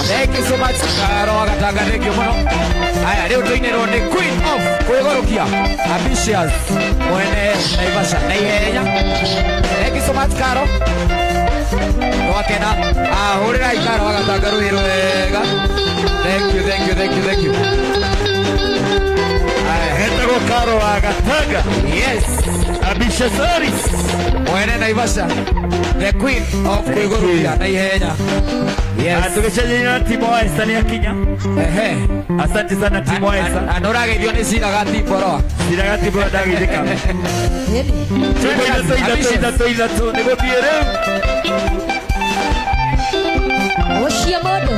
Thank you so much, Karo Gatanga, thank you mũno. Aya, rĩu tũinĩrwo nĩ Queen of kwĩgũrũkia, Ambitious mwene Naivasha na ihenya. Thank you so much, Karo. Twakena. Ah, hũrĩrai Karo Gatanga rũhĩ rwega. Thank you, thank you, thank you, thank you. Aya. Etagwo Karo wa Gatanga. Yes. Ambitious Aris. Mwene Naivasha, the Queen of kwĩgũrũkia na ihenya. Yes. Tũgĩcenjania na Timo wa Esther nĩ akinya. Ehe. Asante sana, Timo wa Esther. Anũrageithio nĩ ciraga timboroa. Ciraga Timo ndagĩthĩka. Ciugo ithatũ, ithatũ, ithatũ, ithatũ nĩ gũthiĩ rĩu. Ũcio mũndũ.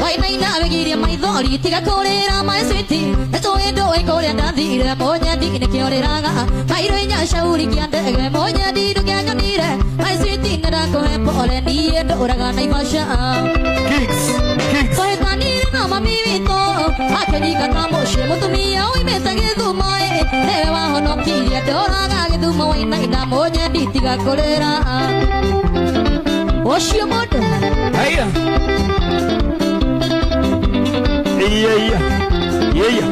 Wainaina wĩgirie maithori, tiga kũrĩra my sweet, nĩtũĩ ndũĩ kũrĩa ndathire, mũnyendi nĩkĩo rĩraga mairũ inya cauri kĩa ndege, mũnyendi ndũkĩanyonire, my sweet, nĩndakũhe pole, niĩ ndũraga Naivasha. Kicks, kicks. Twahĩtanire na mami witũ akĩnyingata mũciĩ, mũtumia oimĩte Gĩthumo ĩ, nĩwe wahonokirie, ndũraga Gĩthumo. Wainaina, mũnyendi, tiga kũrĩra, ũcio mũndũ. Haya. Iya, iya. Iya.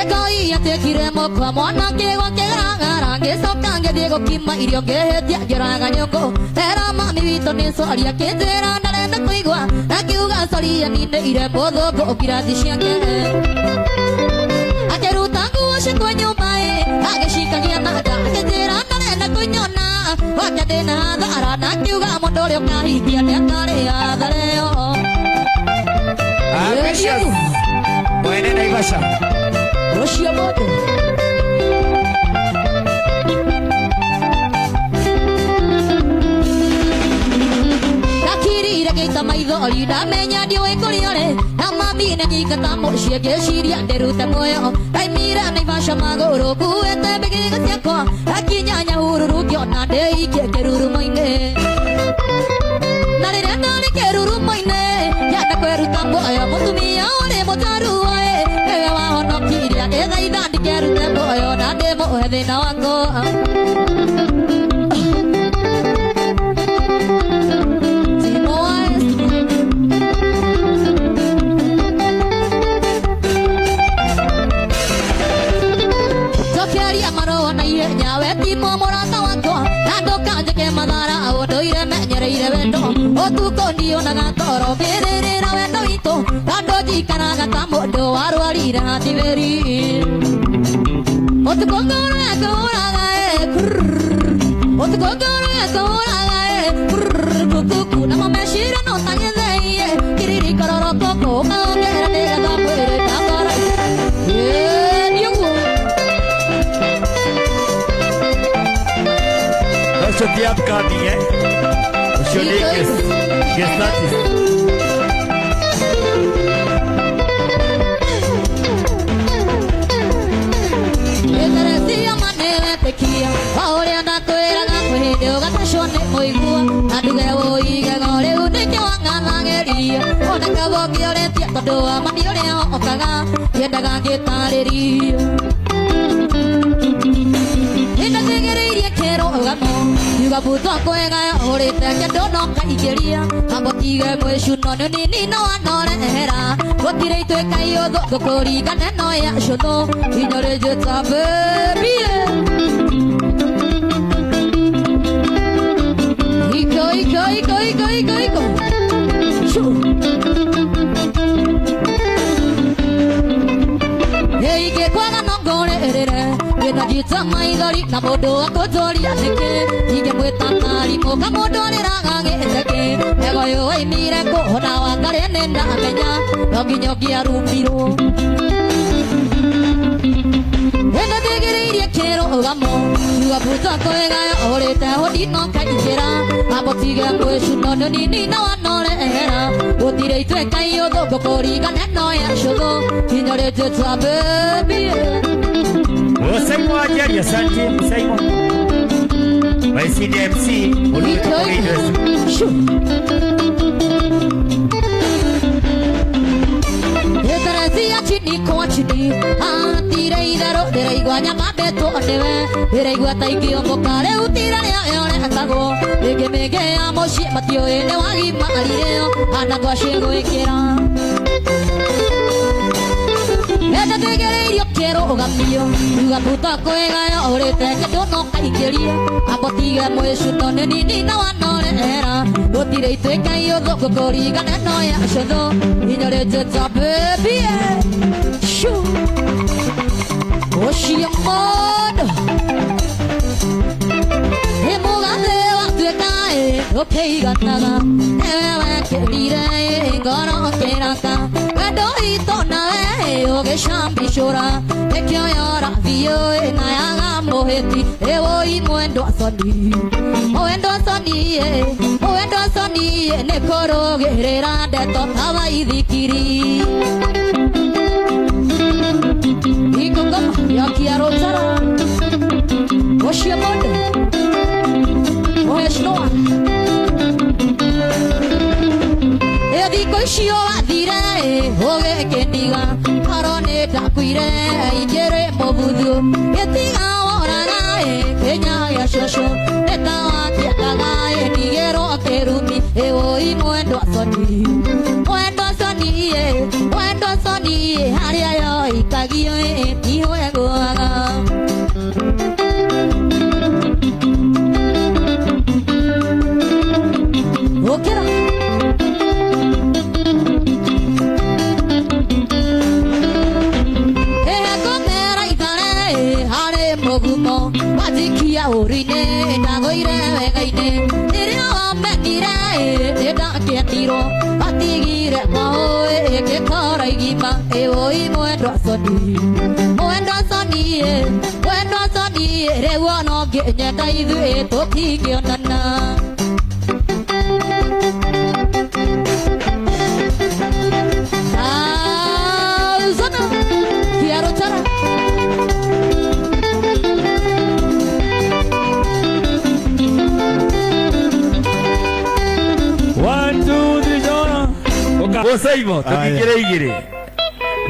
Ngai atekire mokwa mwanake gwakĩgaragara, ngĩcoka ngĩthiĩ gũkima irio, ngĩhĩtia ngĩraga nyũngũ, era mami witũ nĩ sori, akĩnjĩra ndarenda kũigua, akiuga sori aninĩire mũthũngũ ngirathi ciake, akĩruta nguo ciakwa nyũmba ĩ, agĩcikagia na nja, akĩnjĩra ndarenda kũnyona gwake ndĩna hathara, na akiuga mũndũ ũrĩa ũkahingia nĩakarĩ hathara ĩyo. Ambitious mwene Naivasha. Ũcio mũndũ. Ndakirire ngĩita maithori, ndamenya ndiũĩ kũrĩa ũrĩ, na mami nĩ nyingata mũciĩ, ngĩciria ndĩrute muoyo. Ndaimire Naivasha magũrũ nguĩte mbĩgĩga ciakwa, ndakinya Nyahururu ngĩona ndĩikie kĩrurumo-inĩ, na rĩrĩa ndarĩ kĩrurumo-inĩ ngĩenda kwĩruta muoyo, mũtumia ũrĩ mũtaruo ĩ, nĩwe wahonokirie, agĩthaitha ndikerute muoyo na ndĩmũhe thĩna wakwa. Timo wa Esther. Cokeria marũa na ihenya, we Timo mũrata wakwa, na ndũkanjĩke mathara, ũndũire menyereire wendo, ũtukũ ndionaga toro ngĩrĩrĩra wendo witũ, tondũ njikaraga ta mũndũ warwarire hathibĩri, ũtukũ ngoro yakũhũraga ĩ ũtukũ ngoro yakũhũraga ĩ kukuku, namo meciria no ta gĩthei ĩ kiririkororokoko, ũkaongera nĩgetha mwĩrĩ ndakora ĩ nĩũguo. Ũcio ti upcoming, eh? Ũcio nĩ guest artist. Ĩtherecia manĩwetĩkia o ũrĩa ndakwĩraga, kwĩ hĩndĩ ũgatecwo nĩ mũigua na nduge ũigego, rĩu nĩkĩo wang'athagĩria oneka ũngĩorĩtie, tondũ wa mami ũrĩa okaga ndiendaga ngĩtarĩria. Nĩndathĩgĩrĩirie kĩrũgamo yuga butwa kwega ũrĩte kĩndũ no kaingĩria ambotige mwĩcuno nĩ nini no anorehera, gũtirĩ ituĩka iũthũ ngũkũringane no ya cũthũ inyorĩnjĩta baby. Iko iko iko iko iko iko. Shoo. Ingĩkwaga no ngũrĩrĩre wĩna njita maithori, na mũndũ akũnjũria nĩkĩ ingĩmwĩta karimũ kamũndũ rĩraga gĩteke ego ũyũ waimire kũhona wakarĩ nĩ ndamenya no nginya ũngĩarumirwo. Nĩndathĩgĩrĩirie kĩrũgamo kiuga buta kwĩgaya ũrĩte hũndi no kaingĩra ambotige mwĩcuno nĩ nini na wanorehera, gũtirĩ ituĩka iũthũ ngũkũringane no ya cũthũ inyorĩnjĩta baby. Oh, Simon Wajari, asante Simon. My senior MC, Oluwetoka University. Shoo. Teresia. Chini kwa chini Atire itherũ ndĩraigua nyama mbĩtwo nĩwe ndĩraigua ta ingĩũmbũka rĩu tira rĩa yoretagwo rĩngĩ mĩngĩ ya mũciĩ matiũĩ nĩ wagimarire ana ngwacĩ gwĩkĩra Enda twĩgereirio kĩrũgamio Uga puta kwĩgayo ũrĩte kĩndũ no kaingĩrie Ambotige mwĩcuto nĩ nini na wanorera Gũtirĩ ituĩka iũthũ kũringana no ya cũthũ Inyorĩte ta baby Shoo Ũcio mũndũ Ĩ mũgathe watuĩka ĩ ũkĩiganaga Nĩwe wekĩrire ĩ ngoro kĩraka Wendo witũ nawe ĩ ũgĩcambicũra Nĩkĩo yora biũ ĩ na yaga mũhĩti Ĩ wũi mwendwa soni Mwendwa soni ĩ mwendwa soni ĩ nĩ kũrũgĩrĩra ndeto ta waithikiri Ikũngoma ya kĩarũtara Ũcio mũndũ Mheshimiwa Thikũ icio wathire ũgĩkĩndiga korwo nĩ ndakuire ingĩrĩ mũbuthu gĩtiga woraga kĩnya gĩa cũcũ nĩ ta wakĩendaga ndigĩrwo kĩrumi ĩwũi mwendwa soni mwendwa soni mwendwa soni harĩa yoikagio tiwegũaga Ũkĩra Ĩngũmera ithare harĩ mũgumo wanjikia ũru-inĩ ndagũire wega-inĩ rĩrĩa wamenire nĩ ndakĩendirwo watigire mahũĩ ngĩkora igima ĩwũi mwendwa soni mwendwa soni mwendwa soni rĩu ona ũngĩnyenda ithuĩ tũtingĩonana Zona Kiarotara One, two, three, Jona. Musaimo tũkĩingĩre igĩrĩ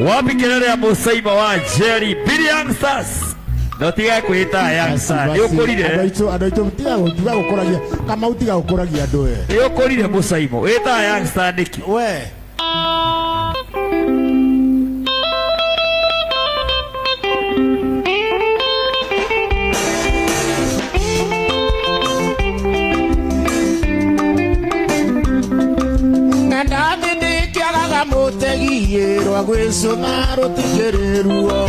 wapi kelele ya Musaimo wa Jerry Billy Youngsters no tiga kwĩta youngster nĩ ũkũrire andũ aitũ andũ aitũ tiga tiga gũkũragia kamau tiga gũkũragia andũ we nĩ ũkũrire Musaimo wĩtaga youngster nĩkĩ we Ng'enda nini kĩagaga mũtegi rwa gwĩcũna rũtikĩrĩ ruo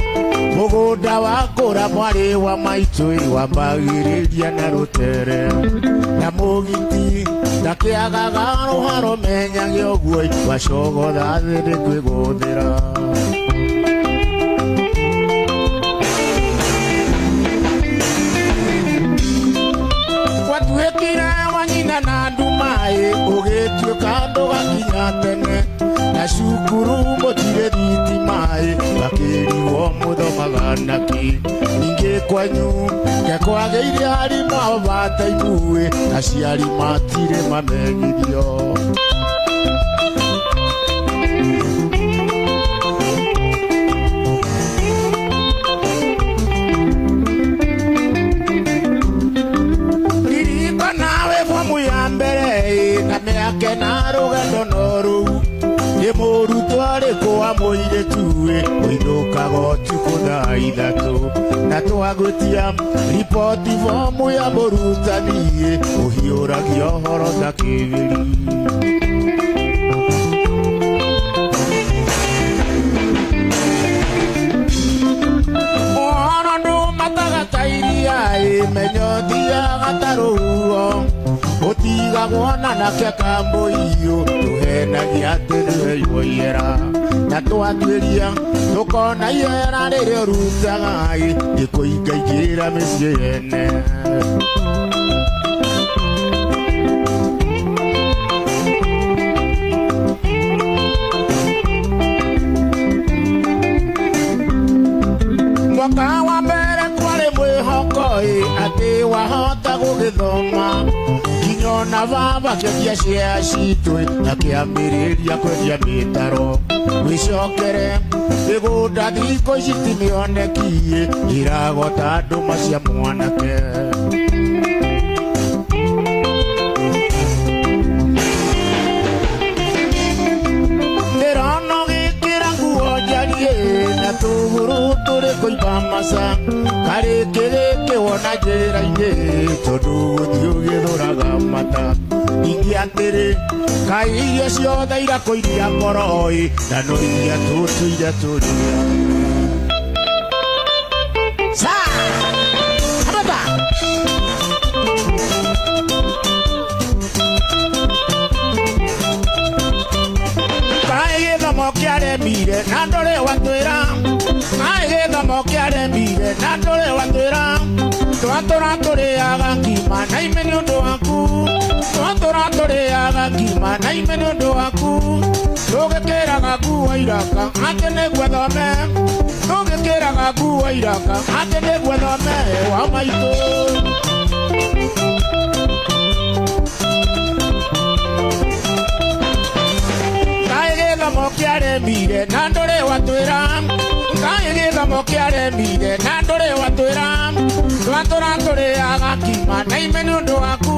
mũgũnda wakũra mwarĩ wa maitũ wambagĩrĩria na rũtere na mũgiti ndakĩagaga rũharo menyage ũguo wacogotha thĩ nĩ kwĩgũthĩra gwatuĩkire wanyina na ndumaĩ ũgĩtuĩka ndũgakinya tene na cukuru mũtirĩ thitimaĩ gakĩrigwo mũthomaga nakĩ ningĩ kwanyu kekwagĩire arimũ ao bataimuĩ aciari matirĩ mamenyithio ririko nawe bomu ya mbere ĩ, na mĩaka na rũgendo no rũu nĩ mũrutwo arĩkũ wa mũirĩtu ĩ ũinũkaga ũtukũ thaa ithatũ na twagũtia riboti bomu ya mũrutani ĩ ũhiũragia ũhoro ta kĩbĩri ũhoro ndumataga ta iria ĩ menyo thiaga ta rũhuho ũtigagwo na nake kambũiyũ tũhenagia atĩ nĩweirwo ihera na twatuĩria tũkona ihera rĩrĩa ũrutaga ĩ ndĩkũingaingĩra mĩciĩ yene mwaka wa mbere kwarĩ mwĩhoko ĩ atĩ wahota gũgĩthoma nginya ona baba kĩendia cia citũ ĩ, akĩambĩrĩria kwendia mĩtaro Wĩcokere mĩgũnda thikũ ici ti mĩoneki iragota ndũma cia mwanake. Ndĩrona ũgĩkĩra nguo njariĩ na tũgũrũ tũrĩ kũimba maca karĩ kĩrĩkĩ wona njĩra-inĩ tondũ gũthiĩ ũgĩthũraga mata. Ningĩ atĩrĩ kaĩ irio ciothe irakũiria ngoro-ĩ na no iria tũtũire tũrĩa. Sa! Habata! Kaĩ gĩthomo kĩaremire na ndũrĩ watwĩra, kaĩ gĩthomo kĩaremire na ndũrĩ watwĩra, twatũra tũrĩaga ngima na ime nĩ ũndũ waku, twatũra tũrĩaga ngima na ime nĩ ũndũ waku, tũgĩkĩraga nguo iraka atĩ nĩguo thome, tũgĩkĩraga nguo iraka atĩ nĩguo thome wa maitũ. Kaĩ gĩthomo kĩaremire na ndũrĩ watwĩra, kaĩ gĩthomo kĩaremire na ndũrĩ watwĩra, twatũra tũrĩaga ngima na ime nĩ ũndũ waku,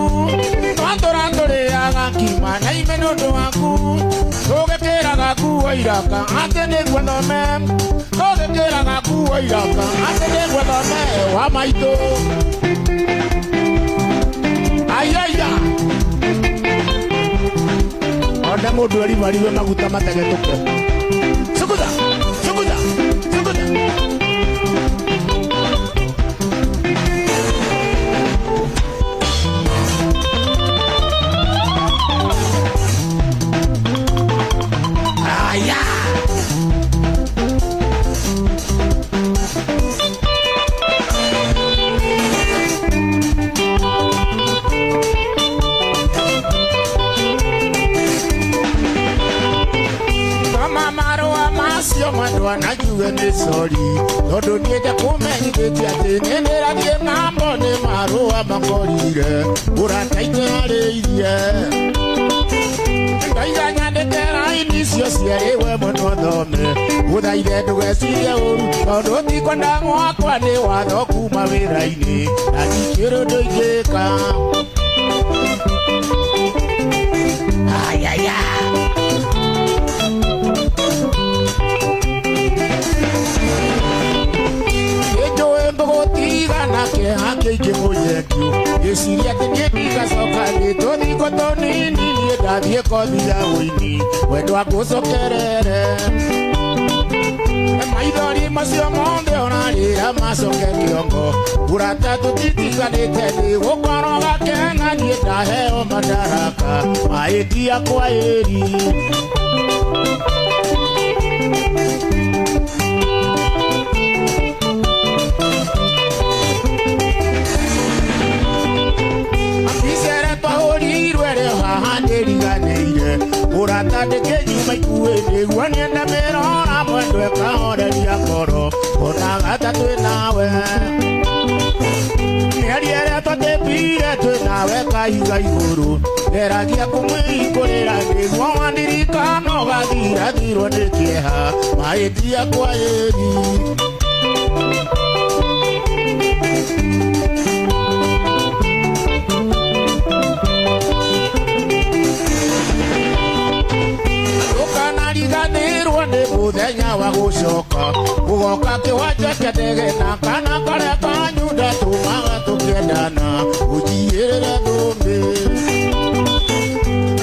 twatũra tũrĩaga ngima na ime nĩ ũndũ waku, tũgĩkĩraga nguo iraka atĩ nĩguo thome, tũgĩkĩraga nguo iraka atĩ nĩguo thome wa maitũ. Aiaiya onda mũndũ eribariwe maguta mategetũke. Sukuza, sukuza, sukuza. Aya! Mama marũa macio mandwa na njuge nĩ sori tondũ niĩ ndakũmenyithĩtie atĩ nĩ ndĩrathiĩ mambo nĩ marũa makorire ũrataite arĩirie ndaiga nyandĩke raini icio cierĩ we mũno thome gũthaithe ndũgecirie ũru tondũ tikwenda gwakwa nĩ watho kuma wĩra-inĩ na ndikĩrĩ ũndũ ingĩka. Ayaya! Nĩnjũĩ mbũgũtigana kĩeha kĩingĩ mũyendio ngĩciria atĩ niĩ ndigacoka nĩ tũthingo tũnini niĩ ndathiĩ kothi ya ũini wendo angũcokerere maithori macio mothe ũrarĩra macoke kĩongo ũrata tũtitiganĩte nĩ gũkorwo gakena niĩ ndaheo madaraka mahĩtia kwa ĩri. Icere twahũrirwe rĩo haha ndĩriganĩire ũrata ndĩkĩnyuma ikuĩ nĩguo niende mĩrora mwendwa ĩkahoreria ngoro ona gata twĩ nawe mĩario ĩrĩa twatĩpire twĩ nawe kahiga igũrũ ngeragia kũmwĩhingũrĩra nĩguo wandirikana ũgathirathirwo nĩ kĩeha mahĩtia kwa ĩri. Ndũkanariganĩrwo nĩ mũthenya wa gũcoka ũgoka kĩwanja kĩa ndege na kana karĩa kanyu ndatũmaga tũkĩendana ũnjiyĩrĩre thũmbĩ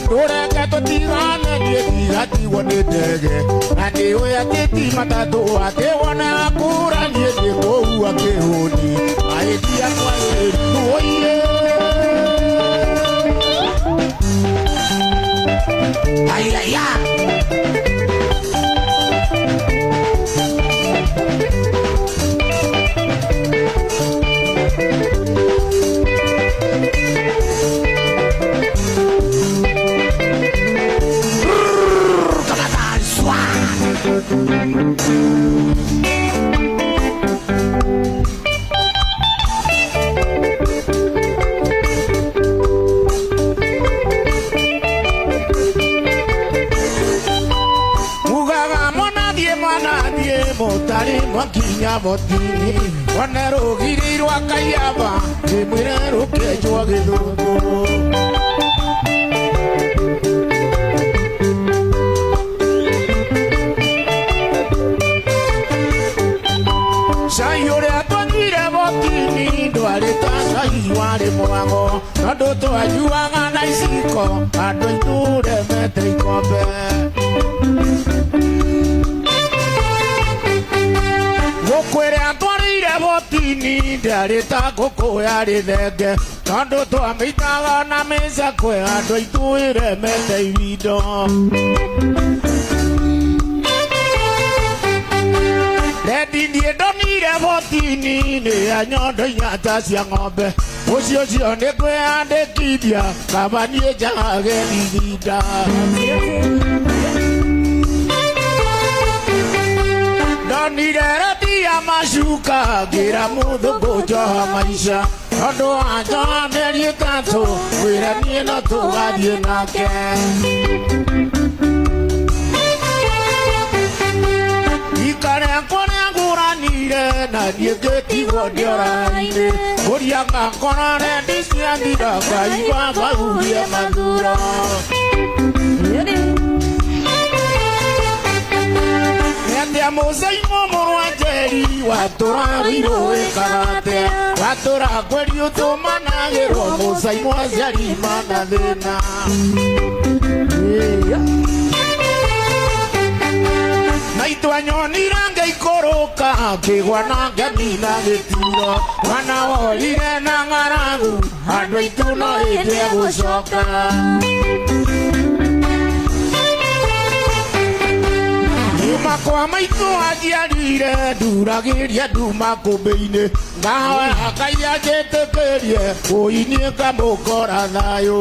ndũreke tũtigane niĩ ndigatigwo nĩ ndege na nĩũĩ atĩ ti matatũ atĩ wona kura niĩ ndĩkũua kĩhũni mahĩtia kwa ĩri oiye. Ayaya! Mugaga Rita rĩmwe nginya botini One rũgiri rwa Kaiaba Ndĩmwĩre rũkĩenjwo gĩthũngũ. Cai ũrĩa twanyuire botini ndwarĩ ta cai warĩ mwago tondũ twanyuaga na iciko andũ aitũ remete ikombe. Ngũkũ ĩrĩa twarĩire botini ndĩarĩ ta ngũkũ yarĩ thenge tondũ twamĩitaga na mĩcakwe andũ aitũ ĩremete ibindo. Rendi niĩ ndonire botini nĩ ya nyondo inya ta cia ng'ombe ũcio ũcio nĩ kwĩyandĩkithia kaba niĩ njage ithinda. Ndonire rendi ya macuka ngĩra mũthũngũ njoha maica tondũ wa njoha mĩeri ĩtatũ ngwĩra niĩ no tũgathiĩ nake. Ikare kũrĩa ngũranire na niĩ ngĩtigwo ndĩora-inĩ kũria ngakora rendi ciathira Ngai baba urie mathuro. Nĩatĩa mũcaimo mũrũ wa Njeri watũra wĩirũ wĩkaga atĩa watũra kweri ũtũmanagĩrwo mũcaimo aciari mana thĩna. Maitũ anyonire ngĩikũrũka ngĩgwa na ngĩmina gĩturo mwana worire na ng'aragu andũ aitũ no hĩndĩ egũcoka. Nyuma kwa maitũ anjiarire nduragĩria nduma kũmbĩ-inĩ ngahoya Ngai anjĩtĩkĩrie ũinie ngamũkora thayũ.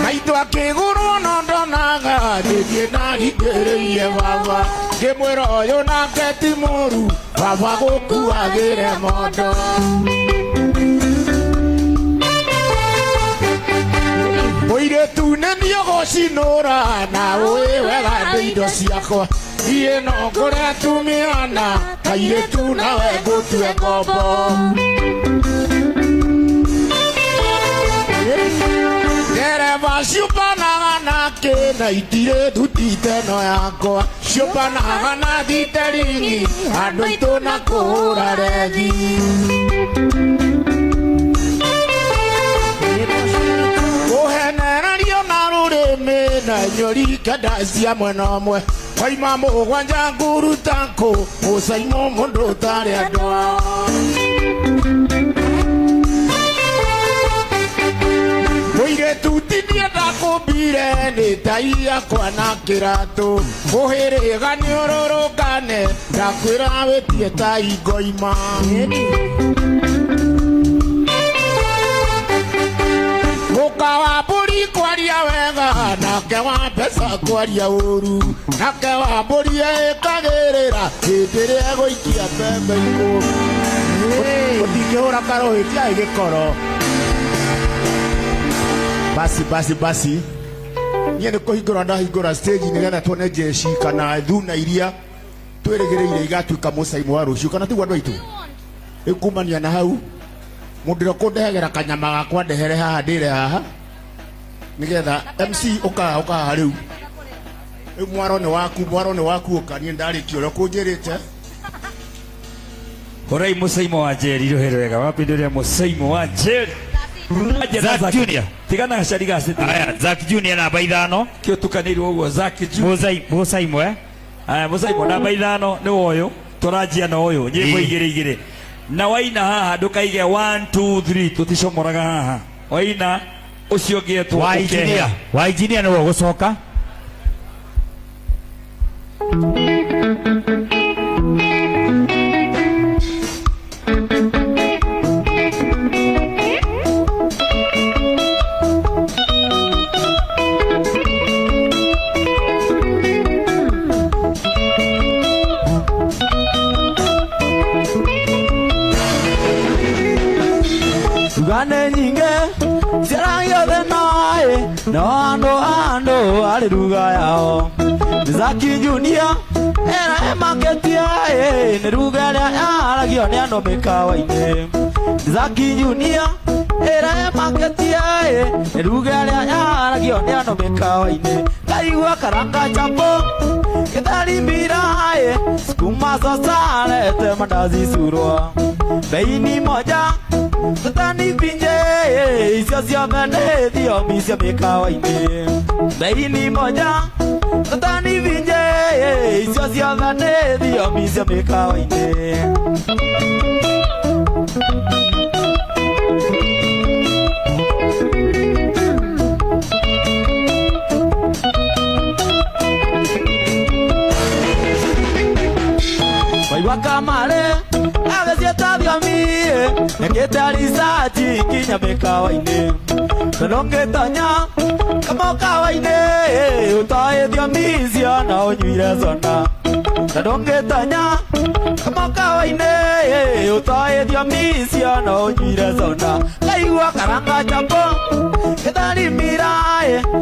Maitũ akĩgũrwo no ndonaga ngĩthiĩ ndaringĩrĩirie baba ngĩmwĩra ũyũ nake ti mũru baba gũkuagĩre mondo. Mũirĩtu nĩ niĩ ũgũcinũra na ũĩ wega ndĩ indo ciakwa niĩ no ngũre atumia na kairĩtu nawe ngũtue ngombo. Ndereba ciũmbanaga nake na itirĩ thuti teno yakwa ciũmbanaga na thiteringi andũ aitũ na kũhũra regi. Kũhenererio na rũrĩmĩ na nyori kenda cia mwena ũmwe waima mũgwanja nguruta kũ mũcaimo mũndũ ũtarĩ andũ ao. Mũirĩtu ti niĩ ndakũmbire nĩ tai yakwa na kĩratũ kũhĩrĩga nĩ ũrũrũngane ndakwĩra wĩtie tai ngoima. Mũka wa mbũri kwaria wega nake wa mbeca kwaria ũru nake wa mbũri ĩkagĩrĩra hĩndĩ ĩrĩa egũikia mbembe ikũ. Ũtingĩhũra karũhĩ tiarĩ gĩkoro. Basi basi basi niĩ nĩ kũhingũra ndahingũra stage nĩgetha tuone jeshi kana thuna iria twĩrĩgĩrĩire igatuĩka mũcaimo wa rũciũ kana tiguo andũ aitũ. Rĩu kumania na hau mũndũ ũrĩa ũkũndehagĩra kanyama gakwa ndehere haha ndĩre haha nĩgetha MC ũka ũka haha rĩu. Rĩu mwaro nĩ waku mwaro nĩ waku ũka niĩ ndarĩkia ũrĩa ũkũnjĩrĩte. Horai mũcaimo wa Njeri rũhĩ rwega wapindũria mũcaimo wa Njeri. Zack Junior. Tigana gacari gacĩte. Aya, Zack Junior namba ithano. Kĩo tukanĩirwo ũguo Zack Junior. Mũcaimo eh? Aya mũcaimo namba ithano nĩ ũyũ tũranjia na ũyũ nyĩmbo igĩrĩ igĩrĩ. Na waina haha ndũkaige 1 2 3 tũticomoraga haha. Waina ũcio ũngĩ etwo Wa engineer. Wa engineer nĩwe ũgũcoka. Ngane nyinge ciaragio thĩna ĩ no andũ andũ Yarĩ ruga yao. Zaki Junior era emaketia nĩ ruga ĩrĩa yaragio nĩ andũ mĩkawa-inĩ. Zaki Junior era emaketia nĩ ruga ĩrĩa yaragio nĩ andũ mĩkawa-inĩ. Kaigua karanga chapo gĩtheri mbira sukuma sosa lete mandazi surwa beini moja tũtani pinje icio ciothe nĩ thiomi cia mĩkawa-inĩ. Beini moja tũtani pinje icio ciothe nĩ thiomi cia mĩkawa-inĩ. Waigua kamare agĩciĩta thiomi ekĩte ricaci nginya mĩkawa-inĩ. Tondũ ũngĩtonya kamũkawa-inĩ ũtoĩ thiomi icio no ũnyuire soda. Tondũ ũngĩtonya kamũkawa-inĩ ũtoĩ thiomi icio no ũnyuire soda. Kaigua karanga chapo gĩtheri mbira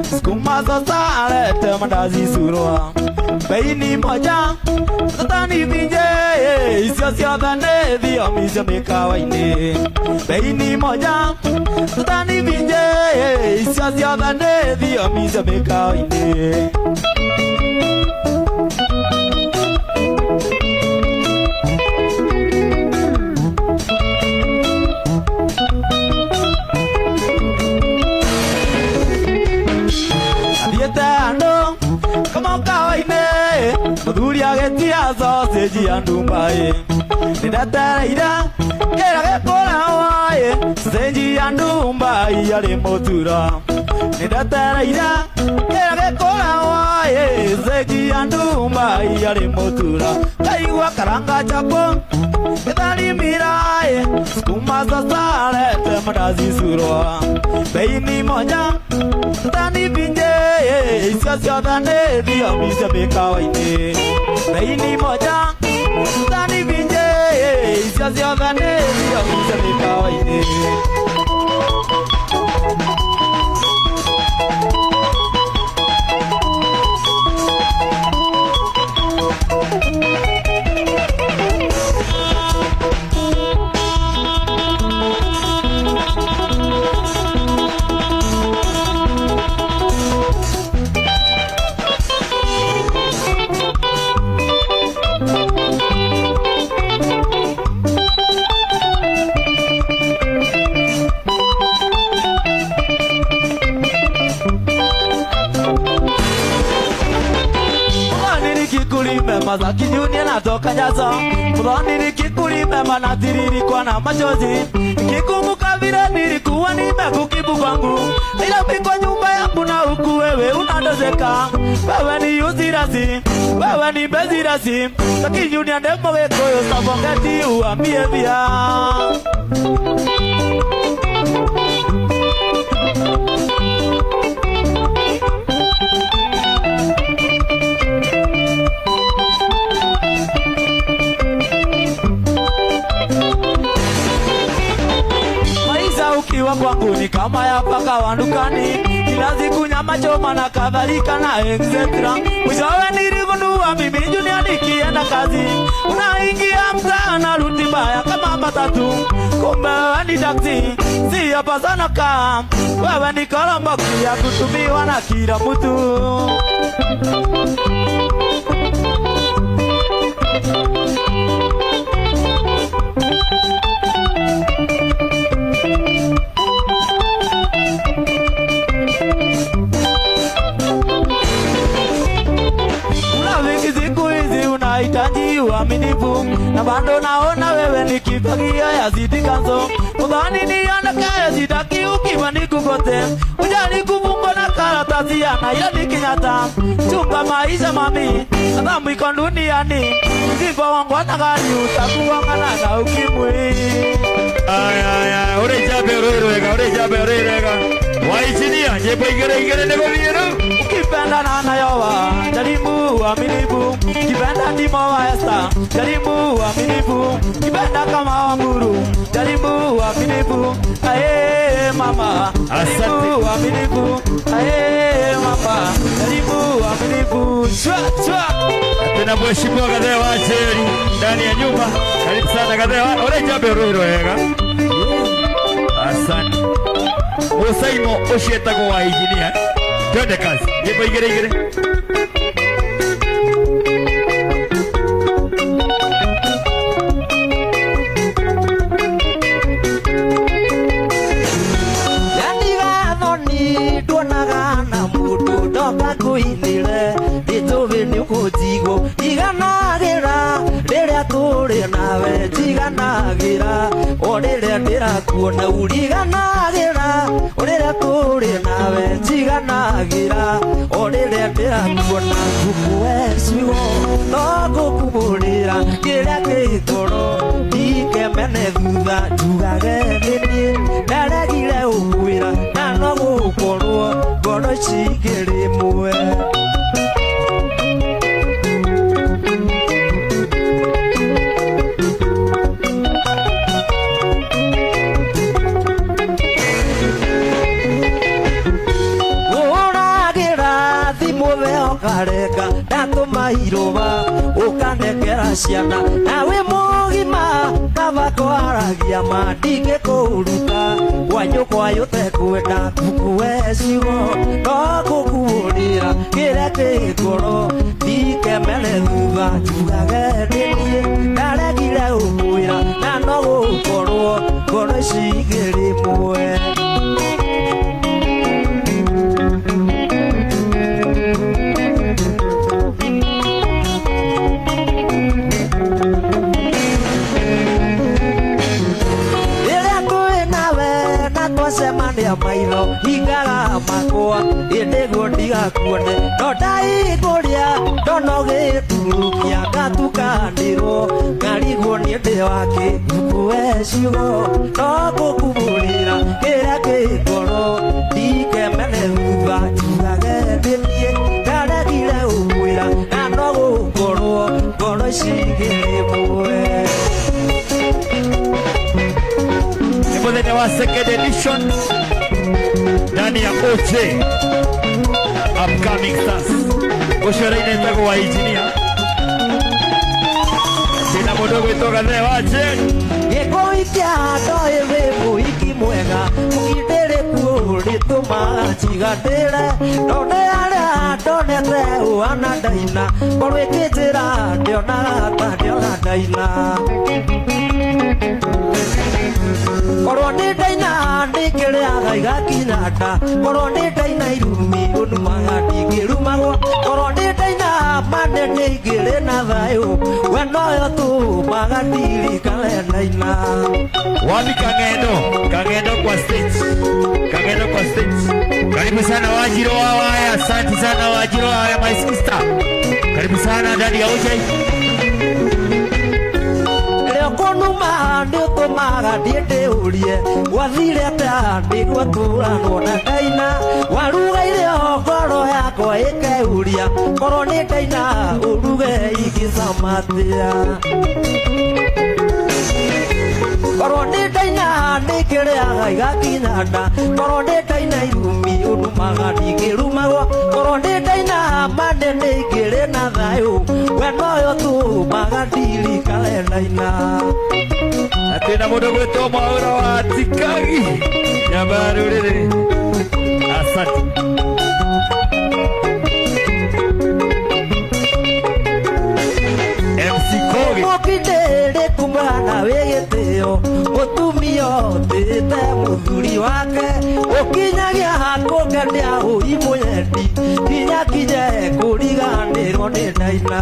sukuma sosa lete mandazi surwa beini moja tũtani binje icio ciothe nĩ thiomi cia mĩkawa-inĩ. Beini moja tũtani binje icio ciothe nĩ thiomi cia mĩkawa-inĩ. Athiĩte andũ kamũkawa-inĩ mũthuri agĩtia sausage ya ndumba-ĩ. Nĩndetereire kĩrĩa gĩkũrehwo-ĩ sausage ya ndumba yarĩ mũtura. Nĩndetereire kĩrĩa gĩkũrehwo-ĩ sausage ya ndumba yarĩ mũtura. Kaigua karanga chapo gĩtheri mbira-ĩ sukuma sosa lete mandazi surwa beini moja tũtani binje icio ciothe nĩ thiomi cia mĩkawa-inĩ. Beini moja tũtani binje icio ciothe nĩ thiomi cia mĩkawa-inĩ. Zaki Junior natoka Nyazo. Mudhani nikikulima na tiririkwa na machozi. Nikikumbuka vile nilikuwa nimekukibu kwangu. Ila kwa nyumba yangu na huku wewe unadozeka. Wewe ni useless, wewe ni bezirasi. Zaki Junior ndemo gĩkũyũ sabongeti uambie bia. Ukiwa kwangu ni kama ya paka wa dukani, kila siku nyama choma na kadhalika na etc. Mwishowe niligundua mimi Junior nikienda kazi unaingia mtaa na ruti mbaya kama matatu. Kumbe wewe ni taxi, si hapa sana kaa. Wewe ni kolomboksi ya kutumiwa na kila mtu. Unahitaji uaminifu na bado naona wewe ni kifagia ya City Council. Udhani niondoke sitaki ukiwa nikukote. Ujali kufungwa na karatasi ya Nairobi Kenyatta. Chunga maisha mami, adhabu iko duniani. Usipoongwa na gari utakuwa na ukimwi. Aya, ore jabe ore rega, ore jabe ore rega. Waichinia, nyimbo igĩrĩ igĩrĩ nĩ gũthiĩ rĩu. Ukipenda na nayowa, jaribu uaminifu. Ukipenda ndimo wa Esther, jaribu uaminifu. Ukipenda kama wa Nguru, jaribu uaminifu. Ae, mama, Asante. karibu uaminifu. Ae mama, karibu uaminifu. Shwa shwa. Tena mheshimiwa Gathee wa Njeri ndani ya nyumba. Karibu sana Gathee wa ore jambe rwiro wega. Asante. Musaimo ucio etagwo wa engineer. Twende kazi. Nyimbo igĩrĩ igĩrĩ. Yandiga thoni nduonaga na mundu ndoka ngũinĩre ndĩtũĩ nĩ ũkũnjigwo njiganagĩra rĩrĩa tũrĩ nawe njiganagĩra o rĩrĩa ndĩrakuona uriganagĩra o rĩrĩa tũrĩ nawe njiganagĩra o rĩrĩa ndĩrakuona ngũkũe ciugo no ngũkubũrĩra kĩrĩa kĩ ngoro ndikemene thutha njugage nĩ niĩ ndaregire ũkwĩra na no gũkorwo ngoro cingĩrĩ mwe. Ũragĩra thimũ we ũkareka ndatũma irũba ũkanekera ciana na wĩ mũgima kaba kwaragia ma ndingĩkũruta kwanyũ kwayũ tekwenda ngũkue ciugo no ngũkuũrĩra kĩrĩa kĩ ngoro ndikemene thutha njugage nĩ niĩ ndaregire ũkwĩra na no gũkorwo ngoro ici igĩrĩ mwe. Rĩrĩa twĩ nawe na twacemania maitho hingaga makwa ĩndĩ guo ndigakuone no ndaigũria ndona ũgĩturukia ngatukanĩrwo ngarigwo niĩ ndĩ wake ngũkue ciugo no ngũkubũrĩra kĩrĩa kĩ ngoro ndikemene thutha njugage nĩ niĩ ndaregire ũkwĩra na no gũkorwo ngoro ici igĩrĩ mwe. Ni mũthenya wa second edition ndani ya OJ Upcoming Stars. Ũcio ũraina etagwo wa engineer. Twĩna mũndũ ũgwĩtwo Gathee wa Njeri. Gĩkũikia ndoĩ wĩ mũhiki mwega mũkindĩrĩku rĩtũmaga njiganĩre no nĩ arĩa ndonete ũhana ndaina korwo ĩkĩnjĩra ndĩonaga ta ndĩona ndaina korwo nĩ ndaina ndĩkĩrĩaga igakinya nda korwo nĩ ndaina irumi ũnumaga ndingĩrumagwo korwo nĩ ndaina mane nĩ ingĩrĩ na thayũ we noyo tũmaga ndirikane ndaina. Wapi Kang'endo? Kang'endo kwa stage. Kang'endo kwa stage. Karibu sana Wajiro wa Waya. Asante sana Wajiro wa Waya, my sister. Karibu sana ndani ya OJ. Rĩo kũnuma nĩ ũtũmaga ndiĩ ndĩũrie gwathire atĩa nĩguo tũranwo na ndaina waruga irio ngoro yakwa ĩkeuria korwo nĩ ndaina ũruge ingĩcama atĩa korwo nĩ ndaina nĩkĩrĩaga igakinya nda korwo nĩ ndaina irumi ũnumaga ndingĩrumagwo korwo nĩ ndaina mane nĩ ingĩrĩ na thayũ we noyo tũmaga ndirikane ndaina. Na twĩna mũndũ ũgwĩtwo Mwaũra wa Tikagi nyamba ya rũrĩrĩ. Asante. MC Kogi. Mũkindĩrĩ kumana wĩ gĩtĩo mũtumia ũtĩte mũthuri wake ũkinyagia kũngenia ũi mũyendi kinya kinye kũriganĩrwo nĩ ndaina.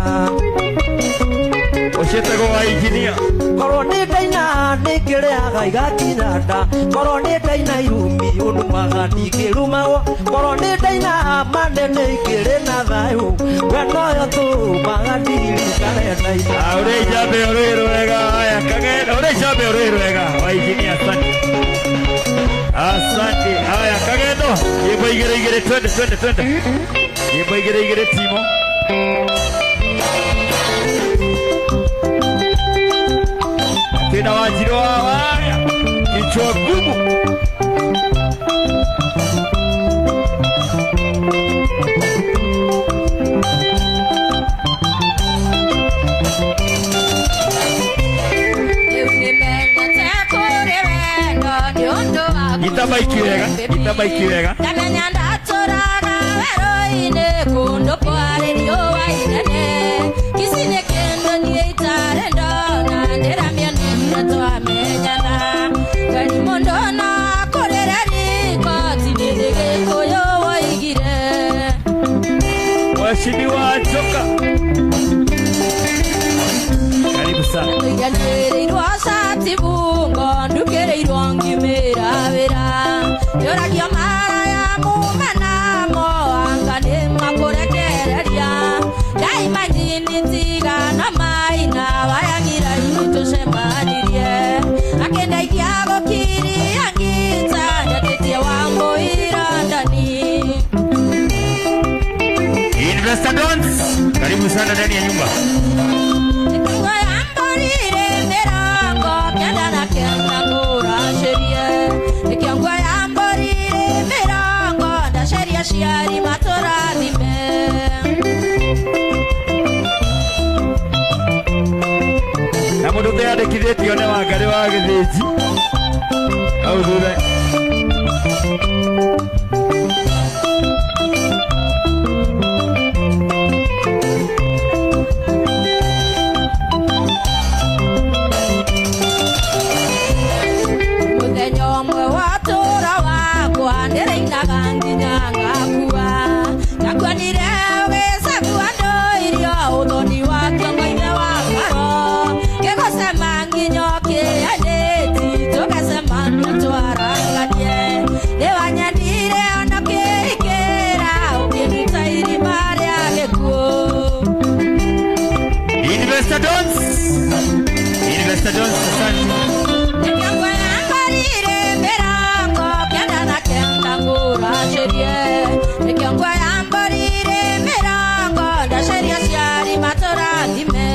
Ũcio etagwo wa engineer. Korwo nĩ ndaina nĩkĩrĩaga igakinya nda korwo nĩ ndaina irumi ũnumaga ndingĩrumagwo korwo nĩ ndaina mane nĩ ingĩrĩ na thayũ we noyo tũmaga ndirikane ndaina. Ũrĩa njambe ũrĩ rwega haya Kang'endo ũrĩa njambe ũrĩ rwega wa engineer asante. Asante. Haya Kang'endo nyĩmbo igĩrĩ igĩrĩ twende twende twende. Nyĩmbo igĩrĩ igĩrĩ timo. Tena Wajiro wa Waya kichwa gumu. wega nyita maiki wega. Ndamenya ndatũraga werũ-inĩ kũndũ kwarĩ riũa inene Kisii nĩ kĩndũ niĩ itarĩ ndona ndĩramĩonire twamenyana Ngari mũndũ no akũrĩre riko ti nĩ Gĩkũyũ woigire. Mheshimiwa Njoka, karibu sana. Tũiganĩrĩirwo cati bungo ndukĩrĩirwo ngimĩra wĩra Yũragio mara ya mume namo anga nĩ makũrekereria Ndaima njini tigana maina wayagiraini tũcemanirie Akĩndeithia gũkiria ngita njatĩtie wa mũira ndani. Investor Dons, karibu sana ndani ya nyumba. Nĩkĩo yamborire mĩrango kenda na kenda ngũracĩrie Nĩkĩo yamborire mĩrango ndaceria aciari matũrathime. Na mũndũ ũteyandĩkithĩtio nĩ Wangarĩ wa Gĩthĩnji hau thutha. Mũthenya ũmwe wa tũra wakwa ndĩrainaga nginya ngakua Ndakuonire ũgĩcagua andũ irio ũthoni wa kĩongo ithe wa karo Ngĩgũcema nginya ũkĩanĩti tũgacemania twaranganie Nĩwanyendire ona ũkĩingĩra ũkĩnduta irima rĩa gĩkuũ. Investor Dons, Investor Dons, asante. Nĩkĩo yambarire mĩrango kenda na kenda ngũracĩrie Nĩkĩo yambarire mĩrango ndaceria aciari matũrathime.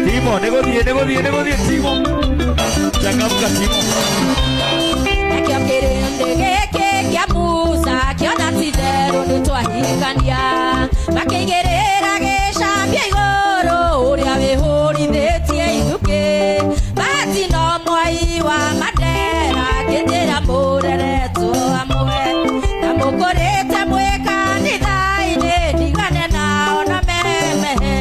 Timo, nĩgũthiĩ nĩgũthiĩ nĩgũthiĩ Timo. Changamka Timo. Nakĩo kĩrĩndĩ gĩkĩ kĩa Musa kĩona ti-itherũ nĩtwahikania makĩigĩrĩra gĩcambia igũrũ ũrĩa wĩhũrithĩtie ithukĩ Bahati no mwai wa Mandera akĩnjĩra mũreretwo hamwe na mũkũrĩte mwĩ kanitha-inĩ ndigane nao na memehe.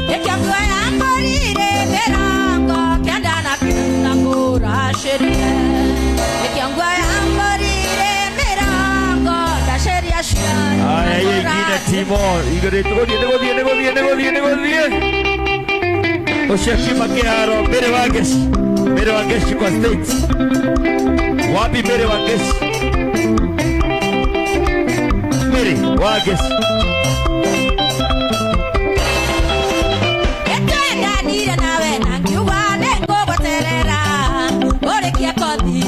Nĩkĩo yamborire mĩrango kenda na kenda ngũracĩrie Nĩkĩo yamborire mĩrango ndaceria aciari Haya, hiyo ingine Timo, igũrĩ tũgũthiĩ nĩgũthiĩ nĩgũthiĩ nĩgũthiĩ nĩgũthiĩ. Ũcio akiuma kĩharo Mary Wangechi, Mary Wangechi kwa stage. Wapi Mary Wangechi? Mary Wangechi. Nĩtwendanire nawe na ngiuga nĩngũgweterera ũrĩkie kothi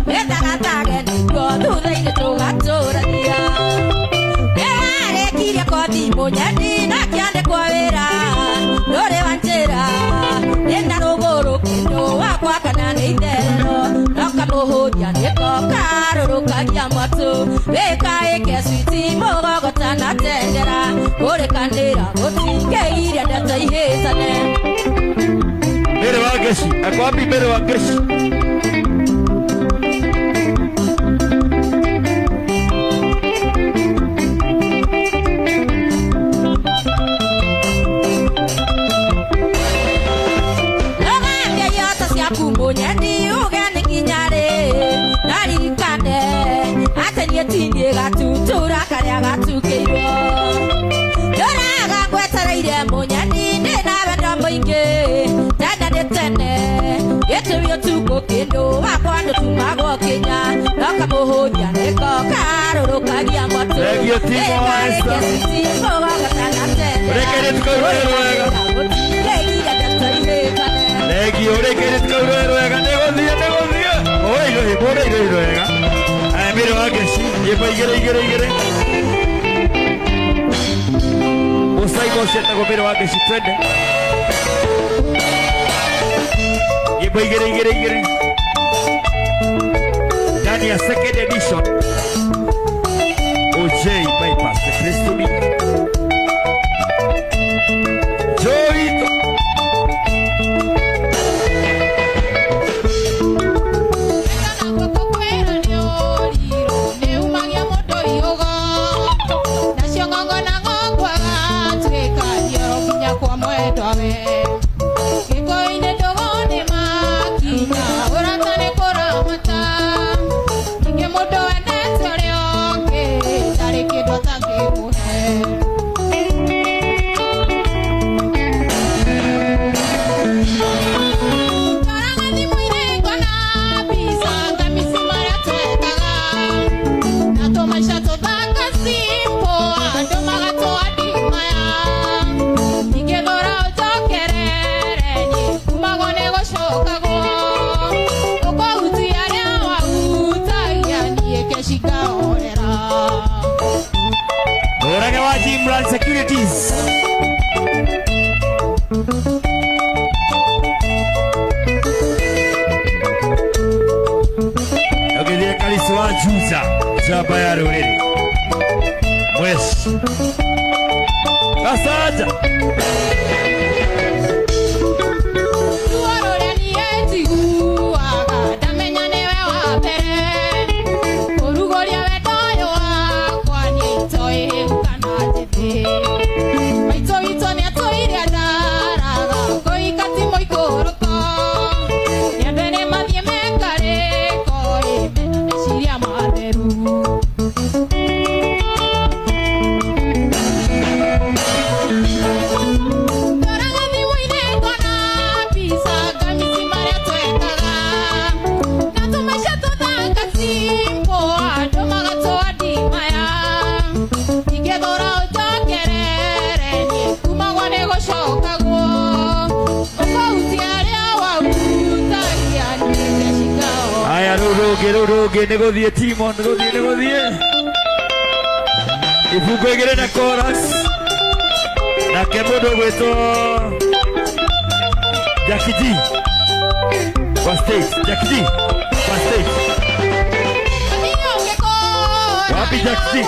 wĩthagathage nĩguo thutha-inĩ tũgatũrania Nĩwarĩkirie kothi mũnyendi na kĩandĩkwo wĩra ndũrĩ wa njĩra ndĩna rũgũrũ kĩndũ wakwa kana nĩ itherero no kamũhũthia nĩko karũrũkagia mwatũ wĩka ĩke switi mũgogota na tendera kũrĩkanĩra gũtingĩiria ndeto ihĩtane. Mary Wangechi, ako wapi Mary Wangechi? Rũgambia ihoto ciaku mũnyendi uge nĩ nginya rĩ naririkane atĩ niĩ tiniĩ gatutura karĩa gatukĩirwo Ndũraga ngwetereire mũnyendi ndĩ na wendo mũingĩ tene nĩ tene gĩtũmi ũtukũ kĩndũ wakwa ndũtumagwo kinya no kamũhũthia nĩko karũrũkagia mwatũ Thank you, Timo Ĩka Esther. ĩke switi mũgogota na tendera Ũrĩkĩrie tũkaurwo wega. gũtingĩiria ndeto ihĩtane. Thengio, ũrĩkĩrie tũkaurwo wega nĩgũthiĩ nĩgũthiĩ. Mũrĩirwo mũrĩirwo wega. Aya Mary Wangechi, nyĩmbo igĩrĩ igĩrĩ igĩrĩ. Mũcaibo ũcio etagwo Mĩrũ wa Ngeci, twende nyĩmbo igĩrĩ igĩrĩ igĩrĩ ndani ya second edition OJ Bypass, the place to be. Joito. Mũrage wa Jimran Securities. Ũgĩthiĩ Karisi wa Juja, njamba ya rũrĩrĩ. Mweshi. Gacaja. Aya rĩu rũngĩ rĩu rũngĩ nĩ gũthiĩ timo nĩ gũthiĩ nĩ gũthiĩ ibungo igĩrĩ na chorus nake mũndũ ũgwĩtwo Jackie G kwa stage. Jackie G kwa stage. Wapi Jackie G?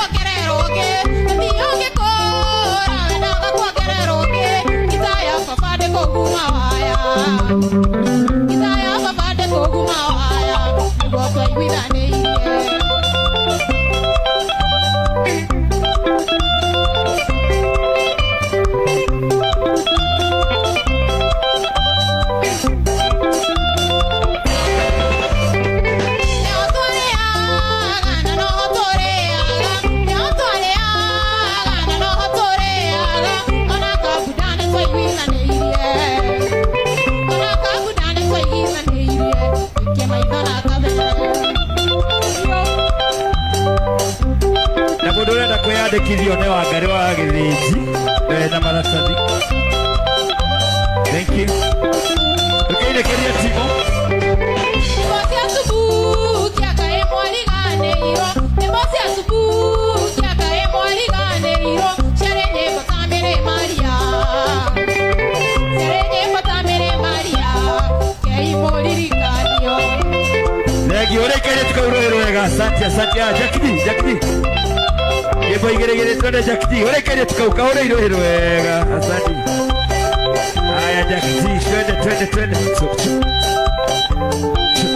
Na mũndũ ũrenda kwĩyandĩkithio nĩ Wangari wa Gĩthĩnji na maratathi. Thank you. Tũkĩinĩkĩria timo. Thengio ũrĩa ikaire tukaurwo wega. Asante, asante. Ah, Jackie D, Jackie D. Nyĩmbo igĩrĩ igĩrĩ twende Jackie D. Ũrĩa ikaire tukau kaũrĩa irũhĩ wega. Asante. Haya Jackie D, twende twende twende. Chu, chu. Chu.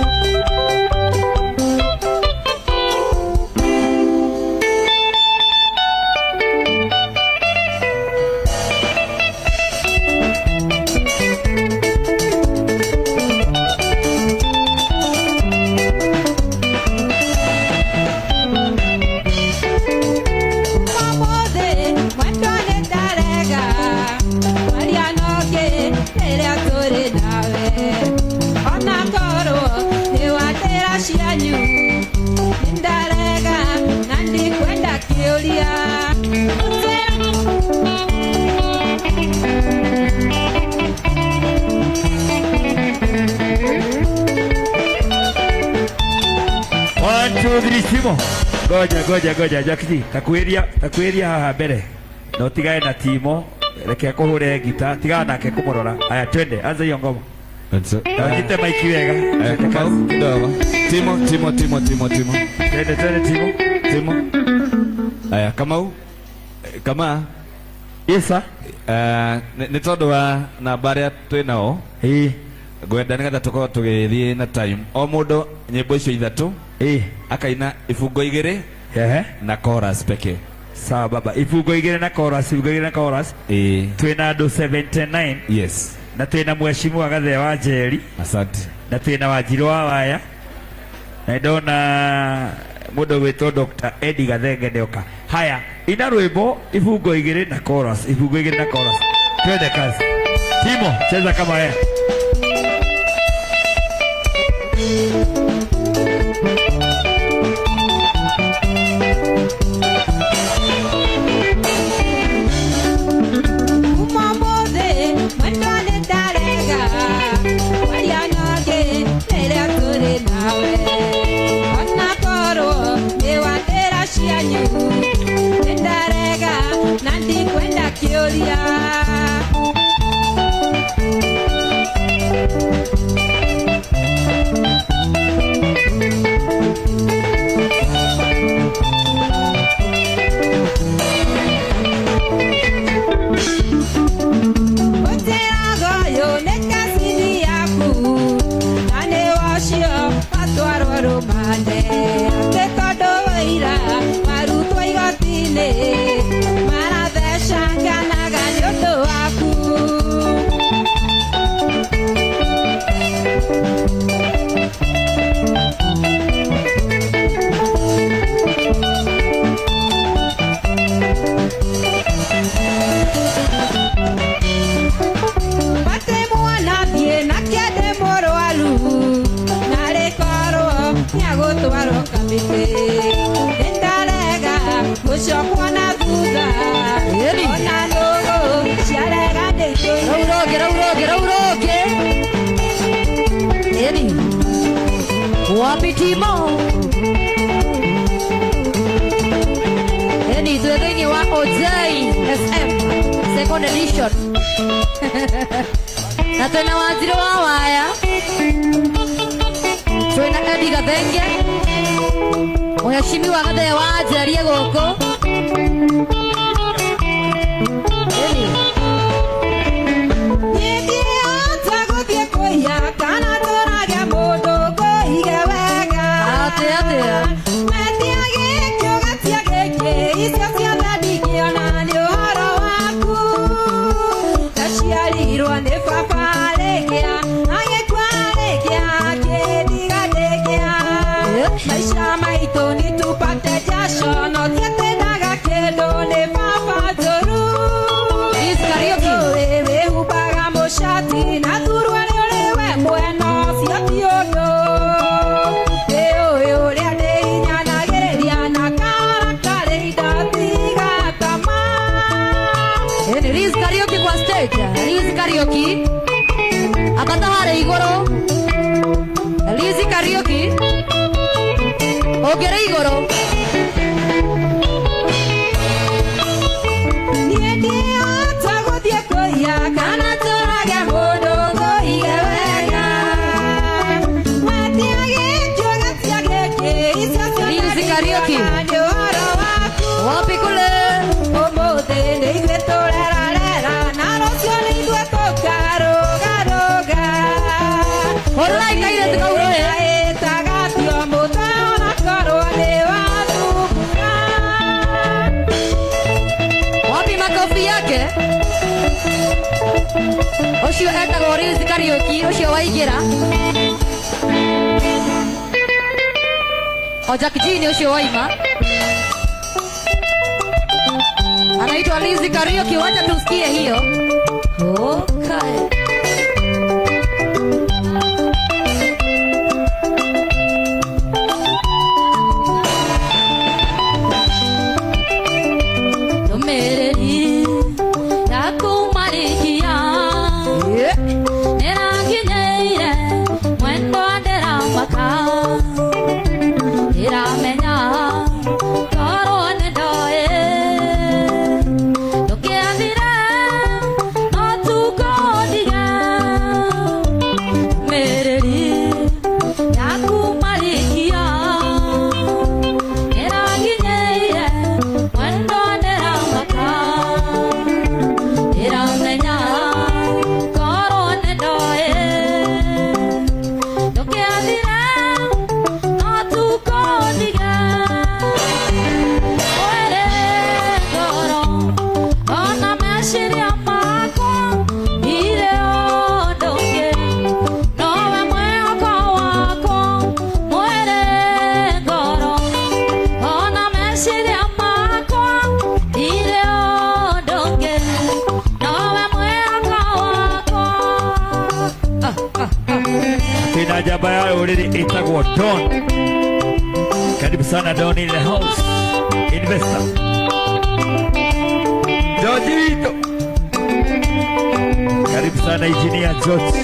One, two, three, Timo. Goja, goja, goja, Jackie D. Takuĩria, takuĩria haha mbere. Na ũtigane na Timo, reke akũhũre ngita, tigana nake kũmũrora. Aya, twende, anza hiyo ngoma. Na ũnyite maiki wega. Twende kazi. Kidogo. Timo, Timo, Timo, Timo, Timo. Twende, twende Timo. Timo. Aya, Kamau. Kama. Yes sir. Nĩ tondũ wa namba arĩa twĩ nao. Ĩĩ. Ngwenda nĩgetha tũkorwo tũgĩthiĩ na time. O mũndũ nyĩmbo icio ithatũ. Ĩĩ. Akaina ibungo igĩrĩ. Ehe. Na chorus pekee. Sawa baba. Ibungo igĩrĩ na chorus, ibungo igĩrĩ na chorus. Ĩĩ. Twĩna andũ 79. Yes. Na twĩna mheshimiwa Gathee wa Njeri. Asante. Na twĩna Wanjirũ wa Waya. Na ndona mũndũ ũgwĩtwo Dr. Eddie Gathenge nĩoka. Haya, ina rwĩmbo ibungo igĩrĩ na chorus, ibungo igĩrĩ na chorus. Twende kazi. Timo, cheza kama wewe. Wapi Timo? Eni twĩ thĩinĩ wa OJ FM second edition. Na twĩna Wanjirũ wa Waya, twĩna Eddie Gathenge, mheshimiwa Gathee wa Njeri gũkũ. Eni. Atĩa atĩa? Liz Kariuki. Eni Liz Kariuki kwa stage. Liz Kariuki. Ambata harĩa igũrũ. Liz Kariuki. Ũngĩrĩ igũrũ. Liz Kariuki. Wapi kule? Hũrũrai kairĩtu kau rũĩ. Wapi makofi yake? Ũcio etagwo Liz Kariuki, ũcio waingĩra. O Jack G nĩ ũcio waima. Anaitwa Liz Kariuki, wacha tusikie hiyo. Okay. Ndũmĩrĩri ya kũmarĩkia nĩranginyĩire mwendwa ndĩramaka ndĩramenya korwo nĩ ndoĩ. Rũrĩrĩ ĩtagwo Don. Karibu sana Don in the house. Investor. George witũ. Karibu sana Engineer George.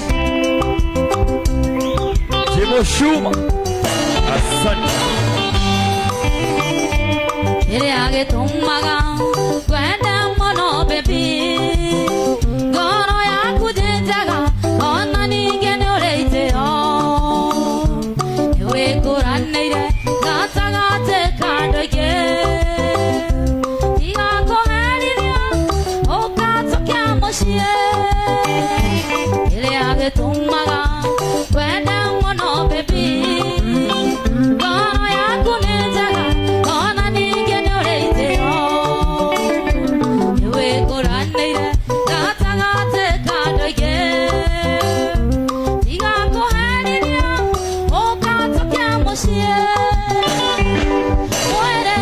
Jimo Shuma. Asante. Kĩrĩa gĩtũmaga ngwende mũno baby, ngoro yaku nĩ njega ona ningĩ nĩ ũrĩ itĩo, nĩ wĩkũranĩire gatagatĩ ka andũ aingĩ, tiga kũherithia ũkatũkia mũciĩ. Kĩrĩa gĩtũmaga ngwende mũno baby, ngoro yaku nĩ njega ona ningĩ nĩ ũrĩ itĩo, nĩ wĩkũranĩire gatagatĩ ka andũ aingĩ, tiga kũherithia ũkatũkia mũciĩ. Mwĩrĩ,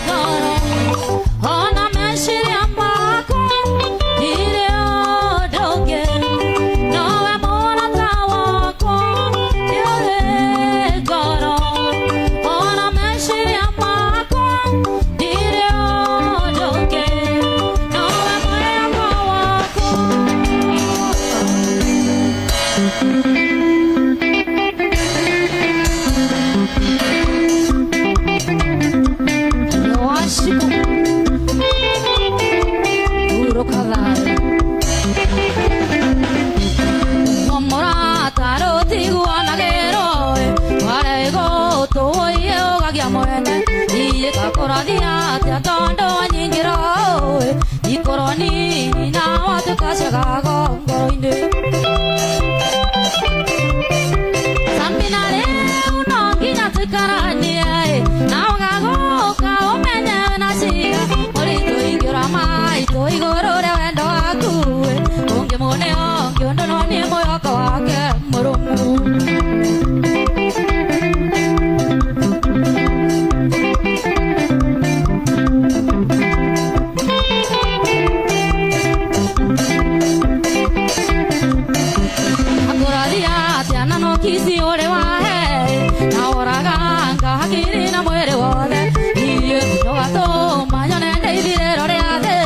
ngoro ona meciria makwa ndirĩ ũndũ ũngĩ nowe mũrata wakwa. Nĩũrĩ ngoro ona meciria makwa ndirĩ ũndũ ũngĩ nowe mwĩhoko wakwa. Washiko hurũka thayũ mũrata rũtiguanagĩrwo warĩ gũtũũiye ũgagĩa mwene igakũrathia atĩa tondũ wanyingĩra ikorwo nini na watuĩka ciagago ngoro-inĩ. Sambina rĩu no nginya tũikaranie na ũgagũka ũmenye na cira mũritũ ingĩũra maitũ igũrũ rĩa wendo waku ũngĩmũne ũngĩ ũndũ no nĩ mwĩhoko wake mũrũmu. Akũrathia atĩa na no kici ũrĩ wahe na ũraganga hakiri na mwĩrĩ wothe irio ũgatũma nyone ndeithirĩro rĩa thĩ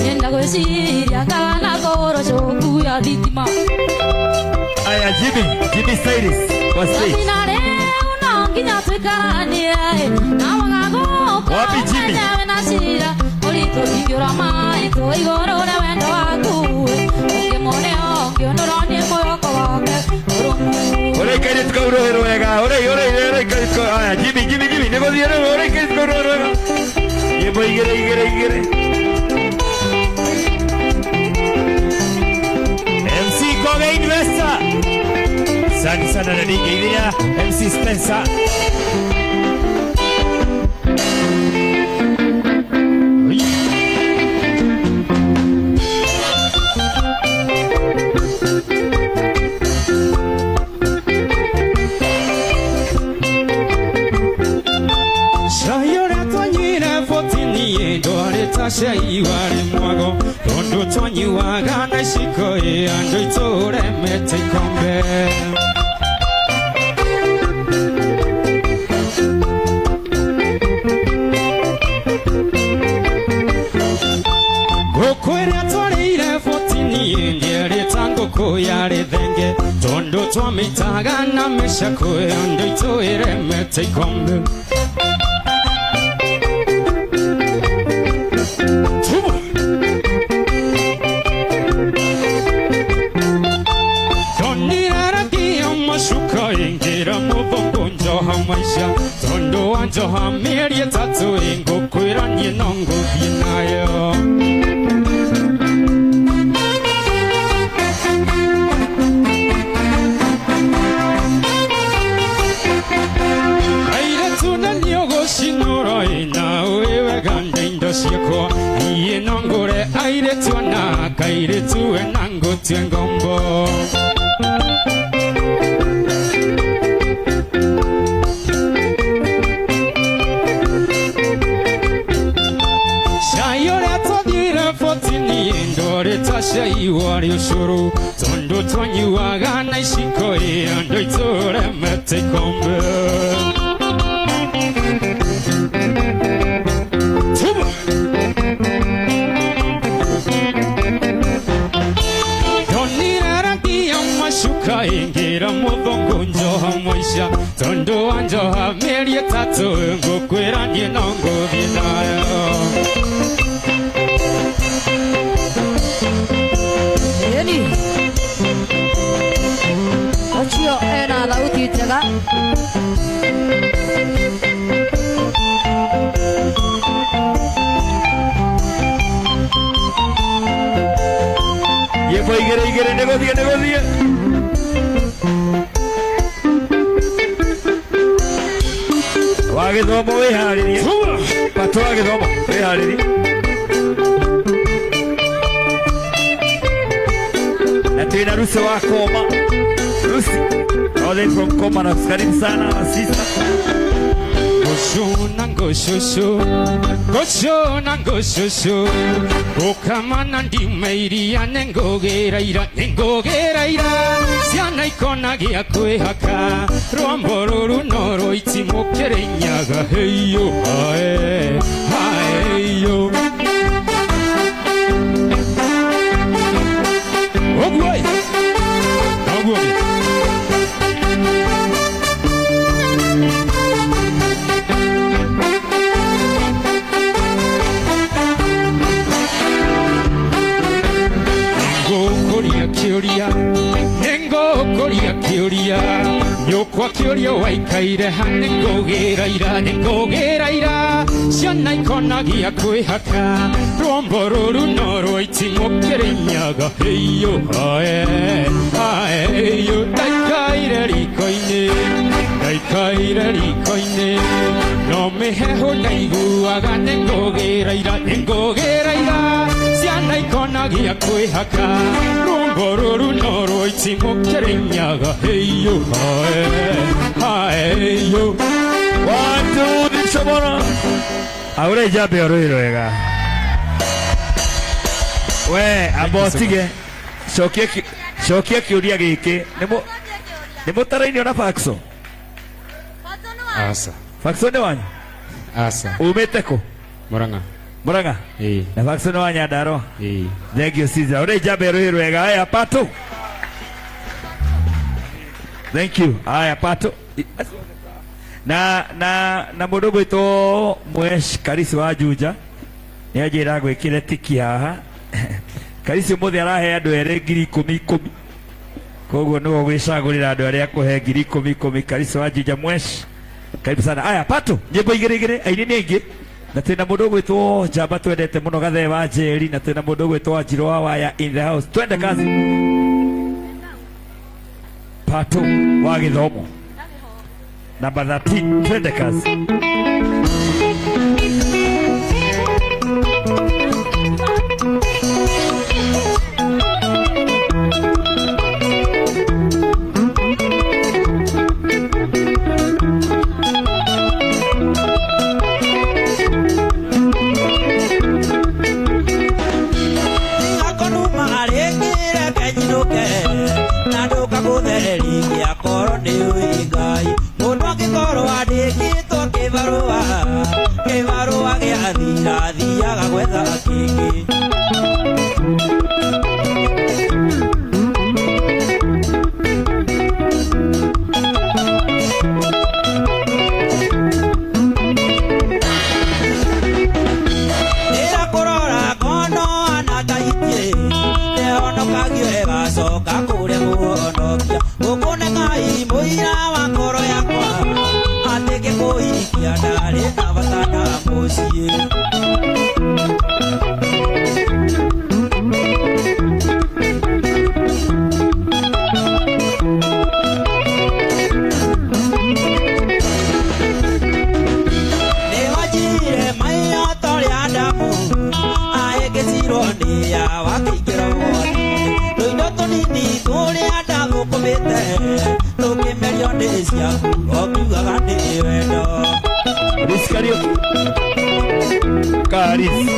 nyenda gwĩciria kana kũrwo cuku ya thitima. Aya, Jimmy, Jimmy Cyrus kwa stage. Samina rĩu no nginya tũikaranie na wagagũka Wapi Jimmy? ũmenye na cira mũritũ ingĩũra maitũ igũrũ rĩa wendo waku ũngĩmũne ũngĩ ũndũ no nĩ mwĩhoko wake mũrũmu. Ũrĩa kairĩtu kau rũhĩ rwega, ũrĩa ũrĩa ũrĩa kairĩtu kau. Aya, Jimmy, Jimmy, Jimmy, nĩ gũthiĩ rĩu, ũrĩa kairĩtu kau rũhĩ rwega. Nyĩmbo igĩrĩ igĩrĩ igĩrĩ. MC Koge Investor. Asante sana na DJ Idhia, MC Spencer. Cai ũrĩa twanyuire botini ndwarĩ ta cai warĩ mwago tondũ twanyuaga na iciko ĩ andũ itũremete ikombe. Ngũkũ ĩrĩa twarĩire botini ndĩarĩ ta ngũkũ yarĩ thenge tondũ twamĩitaga na mĩcakũ andũ itũremete ikombe. Njoha maisha tondu wa njoha mĩeri ĩtatũ ĩngũkwĩra niĩ no ngũthiĩ nayo. Airĩtu na nĩ ũgũcinũrwo ĩ na ũĩ wega nĩ indo ciakwa niĩ no ngũre airĩtu ana kairĩtu ena ngũtue ngombo. Cai ũrĩa twathiire botini ndwarĩ ta cai Cai warĩ ũcũrũ tondũ twanyuaga na iciko ĩ andũ aitũ ikombe. Tuba! Ndonire rangi ya macuka ĩngĩra mũthũngũ njoha mũica tondũ wa njoha mĩeri ĩtatũ ngũkwĩra niĩ no ngũthiĩ nayo. Ĩni ũcio ena thauti njega. Nyĩmbo igĩrĩ igĩrĩ nĩ gũthiĩ nĩ gũthiĩ. Wa gĩthomo wĩharĩrie. Patũ wa gĩthomo wĩharĩrie. Na twĩna Rusi wa Koma. Rusi all the way from Koma na karibu sana sister. Ngoshona ngoshosho ngoshona ngoshosho ngokamana ndima iria nĩngũgĩra ira nĩngũgĩra ira ciana ikona gĩa kwĩhaka rwambo rũrũ no rũitimũkĩrĩ nyaga heiyo hae haeyo ũguo ĩ noguo gĩ. Nĩngũkũria kĩũria nĩngũkũria kĩũria nyũkwa kĩũria waikaire ha nĩngũgĩra ira nĩngũgĩra ira ciana ikonagia kwĩhaka rwambo rũrũ no rũitimũkĩrĩ nyaga heiyo hae haeyo ndaikaire riko-inĩ ndaikaire riko-inĩ no mĩhehu ndaiguaga nĩngũgĩra ira nĩngũgĩra ira ciana ikonagia kwĩhaka rwambo rũrũ no rũitimũkĩrĩ nyaga heiyo hae haeyo. One, two, three, shobora. Aure jambe orũĩ rwega. We amba ũtige cokia cokia kĩũria gĩkĩ nĩ mũtarainio na Faxo. Asa. Faxo nĩ wanyu? Asa. Umĩte kũ? Murang'a. Murang'a? Ĩĩ. Na Faxo nĩ wa Nyandarua? Ĩĩ. Thank you sister. Ũrĩ njambe rũĩ rwega. Aya Pato. Thank you. Aya Pato. Na na na mũndũ gwĩtwo Mwesh Karisi wa Juja nĩ anjĩra ngwĩkĩre tiki haha. Karisi ũmũthĩ arahe andũ erĩ ngiri ikũmi ikũmi. Koguo nĩwe ũgwĩcagũrĩra andũ arĩa akũhe ngiri ikũmi ikũmi. Karisi wa Juja Mwesh. Karibu sana. Aya Pato, nyĩmbo igĩrĩ igĩrĩ aini nĩ aingĩ. Na twĩna mũndũ ũgwĩtwo Njamba twendete mũno Gathee wa Njeri na twĩna mũndũ ũgwĩtwo Wanjirũ wa Waya in the house. Twende kazi. Pato wa gĩthomo. Namba 13, twende kazi. Akonuma rĩngĩ reke nyinũke na ndũkagũthereria akorwo nĩ ũĩ Ngai mũndũ angĩkorwo andĩkĩtwo kĩbarũa kĩbarũa gĩathira athiaga gwetha kĩngĩ. Ndĩrakũrora ngono anataitie nĩhonokagio ĩgacoka kũrĩa kũhonokia gũkũ nĩ Ngai mũira wa ngoro yakwa atĩ ngĩkũhikia ndarĩ na bata na mũciĩ. Nĩwanjire maiyo ta ũrĩa Adamu ahĩngĩcirwo nĩ Hawa akĩingĩra ũgwati-inĩ tũindo tũnini tũrĩa ndathũkũmĩte tũkĩmerio nĩ ciaku ũkiugaga nĩ wendo. Lucy Kariuki. Karis.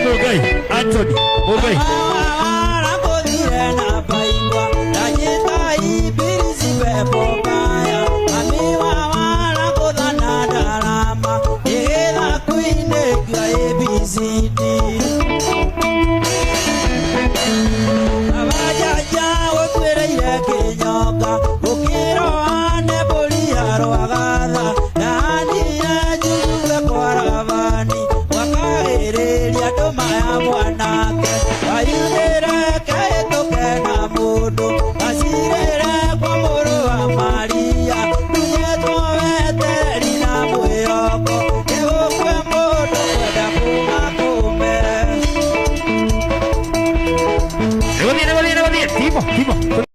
Mungai Anthony Mungai. Aramũthire na baigua ndanyita ibilisi pepo mbaya mami wa warakũtha na ndarama nĩgetha kwinĩkio ABCD Abajanja gũtuĩrĩire kĩnyonga gũkĩroa nĩ mbũri ya rwagatha ndahanire Jusufu kwa Labani wakagĩrĩria ndũma ya mwanake wayunĩre kĩhĩtũke na mũndũ acirĩre kwa mũrũ wa Maria ndunyĩtwo wetereri na mwĩhoko nĩgũkue mũndũ kwenda kuma kũme. Nĩgũthiĩ nĩgũthiĩ nĩgũthiĩ. Timo Timo.